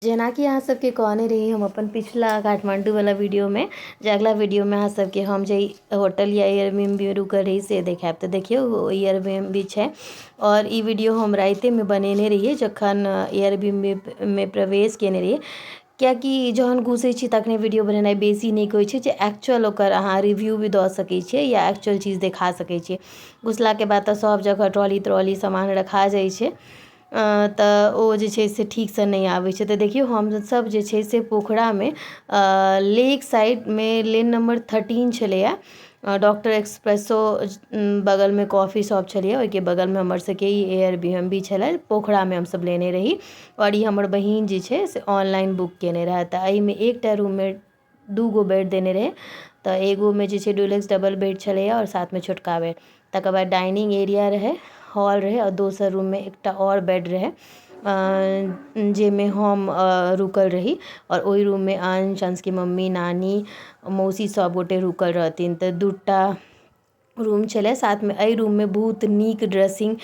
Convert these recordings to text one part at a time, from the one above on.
जेनाकि अहाँ सबके कहने रही हम अपन पिछला काठमाण्डूवला वीडियोमे जे अगला वीडियोमे अहाँ सबके हम जे होटल या एयरबीएनबी रुकल रही से देखायब। तऽ देखियौ ओ एयरबीएनबी छै आओर ई वीडियो हम रातिमे बनेने रहियै जखन एयरबीएनबीमे प्रवेश केने रहियै, किएकि जहन घुसै छी तखने वीडियो बनेनाइ बेसी नीक होइ छै जे एक्चुअल ओकर अहाँ रिव्यू भी दऽ सकै छियै या एक्चुअल चीज देखा सकै छियै। घुसलाके बाद तऽ सब जगह ट्रॉली त्रॉली सामान रखा जाइ छै, तऽ ओ जे छै से ठीकसँ नहि आबै छै। तऽ देखियौ हमसब जे छै से पोखरामे लेक साइडमे लेन नम्बर 13 छलैए, डॉक्टर एक्सप्रेसो बगलमे कॉफी शॉप छलैए, ओहिके बगलमे हमर सबके ई एयरबीएनबी छलै, पोखरामे हमसब लेने रही। आओर ई हमर बहिन जे छै से ऑनलाइन बुक केने रहए। तऽ एहिमे एकटा रूममे 2 गो बेड देने रहै, तऽ एगोमे जे छै डुलेक्स डबल बेड छलैए आओर साथमे छोटका बेड, तकर बाद डाइनिंग एरिया रहै, हॉल रहै आओर दोसर रूममे एकटा आओर बेड रहै जाहिमे हम रुकल रही। आओर ओहि रूममे अंश, अंशके मम्मी, नानी, मौसी सब गोटे रुकल रहथिन। तऽ 2टा रूम छलै। साथमे एहि रूममे बहुत नीक ड्रेसिंग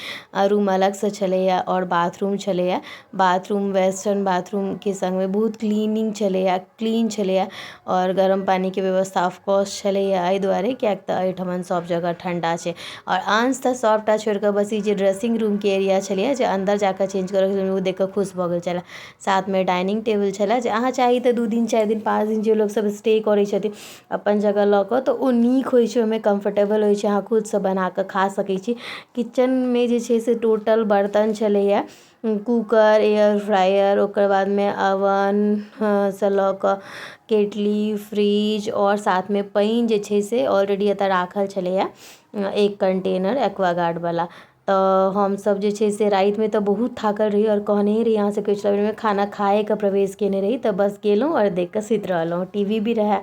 रूम अलगसँ छलैए आओर बाथरूम छलैए। बाथरूम वेस्टर्न बाथरूमके सङ्गमे बहुत क्लीनिंग छलैए, क्लीन छलैए आओर गरम पानिके व्यवस्था ऑफकोर्स छलैए, एहि दुआरे किएक तऽ एहिठमन सब जगह ठण्डा छै। आओर अंश तऽ सबटा छोड़िकऽ बस ई जे ड्रेसिंग रूमके एरिया छलैए जे अन्दर जाकऽ चेंज करऽ, ओ देखिकऽ खुश भऽ गेल छलै। साथमे डाइनिंग टेबल छलै जे अहाँ चाही तऽ 2 दिन, 4 दिन, 5 दिन जे लोक सब स्टे करै छथिन अपन जगह लऽ कऽ, तऽ ओ नीक होइ छै, ओहिमे कम्फर्टेबल होइ छै, अहाँ खुदसँ बनाकऽ खा सकै छी। किचनमे जे छै से टोटल बर्तन छलैए, कूकर, एयर फ्रायर, ओकर बादमे अवन सँ लऽ कऽ केटली, फ्रिज आओर साथमे पानि जे छै से ऑलरेडी एतऽ राखल छलैए एक कंटेनर एक्वागार्डवला। तऽ हमसब जे छै से रातिमे तऽ बहुत थाकल रही आओर कहने रही अहाँ सबके पिछला खाना खाएके प्रवेश केने रही, तऽ बस गेलहुँ आओर देखिकऽ सुति रहलहुँ। टी वी भी रहै।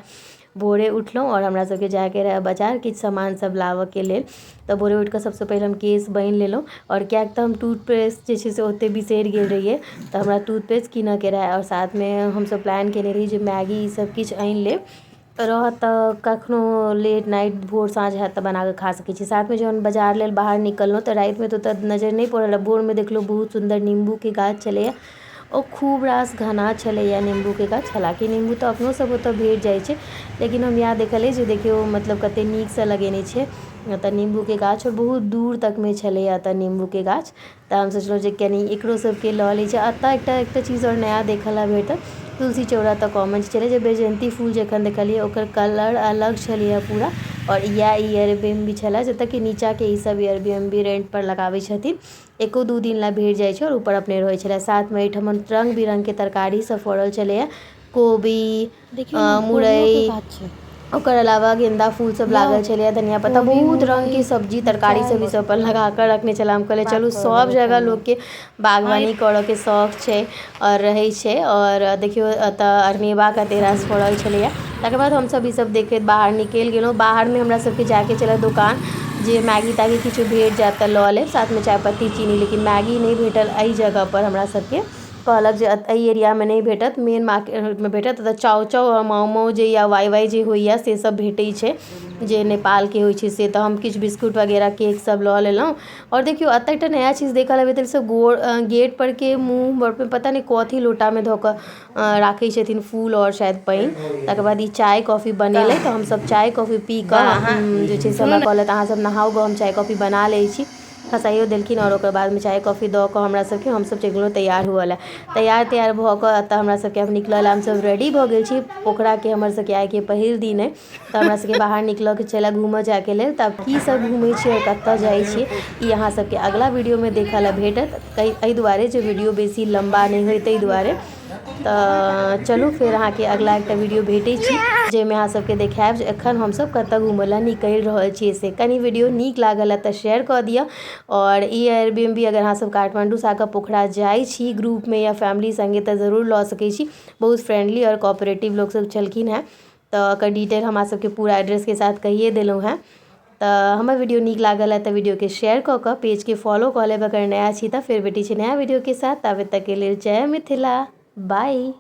भोरे उठलहुँ आओर हमरा सबके जाइके रहै बाजार किछु सामान सब लाबऽके लेल। तऽ भोरे उठिकऽ सबसँ पहिले हम केश बान्हि लेलहुँ आओर किएक तऽ हम टूथपेस्ट जे छै से ओतहि बिसरि गेल रहियै, तऽ हमरा टूथपेस्ट कीनऽके रहै। आओर साथमे हमसब प्लान केने रही जे मैगी ई सब किछु आनि लेब रहत तऽ कखनो लेट नाइट भोर साँझ हैत तऽ बनाकऽ खा सकै छी। साथमे जहन बाजार लेल बाहर निकललहुँ तऽ रातिमे तऽ ओतऽ नजरि नहि पड़ल, भोरमे देखलहुँ बहुत सुन्दर नीम्बूके गाछ छलैए, ओ खूब रास घना छलैए नीम्बूके गाछ। हालाँकि नीम्बू तऽ अपनो सब ओतऽ भेट जाइ छै, लेकिन हम इएह देखलियै जे देखियौ मतलब कते नीकसँ लगेने छै एतऽ नीम्बूके गाछ, आओर बहुत दूर तकमे छलैए एतऽ नीम्बूके गाछ। तऽ हम सोचलहुँ जे कनि एकरो सबके लऽ लै छी। एतऽ एकटा एकटा चीज आओर नया देखऽ लए भेटल, तुलसी चौरा तऽ कॉमन छलै, जे बैजयन्ती फूल जखन देखलियै ओकर कलर अलग छलैए पूरा। आओर इएह एयरबीएनबी छलै जतऽ कि नीचाँके ई सब एयरबीएनबी रेंट पर लगाबै छथिन, 1-2 दिन लए भेट जाइ छै आओर ऊपर अपने रहै छलै। साथमे एहिठमन रङ्ग बिरङ्गके तरकारी सब फड़ल छलैए, कोबी, मुरइ, ओकर अलावा गेन्दा फूल सब लागल छलैए, धनिया पत्ता, बहुत रङ्गके सब्जी तरकारी सब ई सब अपन लगाकऽ रखने छलै। हम कहलियै चलू सब जगह लोकके बागवानी करऽके शौक छै आओर रहै छै। आओर देखियौ एतऽ अरनेबा कते रास फड़ल छलैए। तकर बाद हमसब ई सब देखैत बाहर निकलि गेलहुँ। बाहरमे हमरा सबके जाइके छलै दोकान जे मैगी तैगी किछु भेट जायत तऽ लऽ लेब, साथमे चायपत्ती, चीनी, लेकिन मैगी नहि भेटल एहि जगहपर। हमरा सबके कहलक जे एहि एरियामे नहि भेटत, मेन मार्केटमे भेटत। ओतऽ चाउ चाउ आओर माउ माउ जे या वाइ वाइ जे होइए से सब भेटै छै जे नेपालके होइ छै से। तऽ हम किछु बिस्कुट वगैरह केक सब लऽ लेलहुँ। आओर देखियौ एतऽ एकटा नया चीज देखऽ लए भेटल, से गेट परके मुँह पर पता नहि कथी लोटामे धऽ कऽ राखै छथिन, फूल आओर शायद पानि। तकर बाद ई चाय कॉफी बनेलै, तऽ हमसब चाय कॉफी पी कऽ जे छै से हमरा कहलथि अहाँ सब नहाउ गऽ, हम चाय कॉफी बना लै छी। खसाइयो देलखिन आओर ओकर बादमे चाय कॉफी दऽ कऽ हमरा सबके हमसब चलि गेलहुँ तैयार हुअ लए। तैयार तैयार भऽ कऽ एतऽ हमरा सबके आब निकलऽ लए हमसब रेडी भऽ गेल छी। पोखराके हमर सबके आइके पहिल दिन अइ, तऽ हमरा सबके बाहर निकलऽके छलै घूमऽ जायके लेल। तऽ आब की सब घूमै छी आओर कतऽ जाइ छी ई अहाँ सबके अगला वीडियोमे देखऽ लए भेटत। एहि दुआरे जे वीडियो बेसी लम्बा नहि होइ ताहि दुआरे। तऽ चलू फेर अहाँके अगला एकटा वीडियो भेटै छी जाहिमे अहाँ सबके देखायब जे एखन हमसब कतऽ घूमऽ लए निकलि रहल छियै। से कनि वीडियो नीक लागल तऽ शेयर कऽ दिअ। आओर ई एयरबीएनबी अगर अहाँ सब काठमाण्डूसँ आकऽ पोखरा जाइ छी ग्रुपमे या फैमिली सङ्गे तऽ जरूर लऽ सकै छी। बहुत फ्रेंडली आओर कोऑपरेटिव लोक सब छलखिन हेँ। तऽ एकर डिटेल हमरा सबके पूरा एड्रेसके साथ कहिए देलहुँ हेँ। तऽ हमर वीडियो नीक लागल है तऽ वीडियोके शेयर कऽ कऽ पेजके फॉलो कऽ लेब अगर नया छी। तऽ फेर भेटै छी नया वीडियोके साथ, ताबे तकके लेल जय मिथिला, बाय।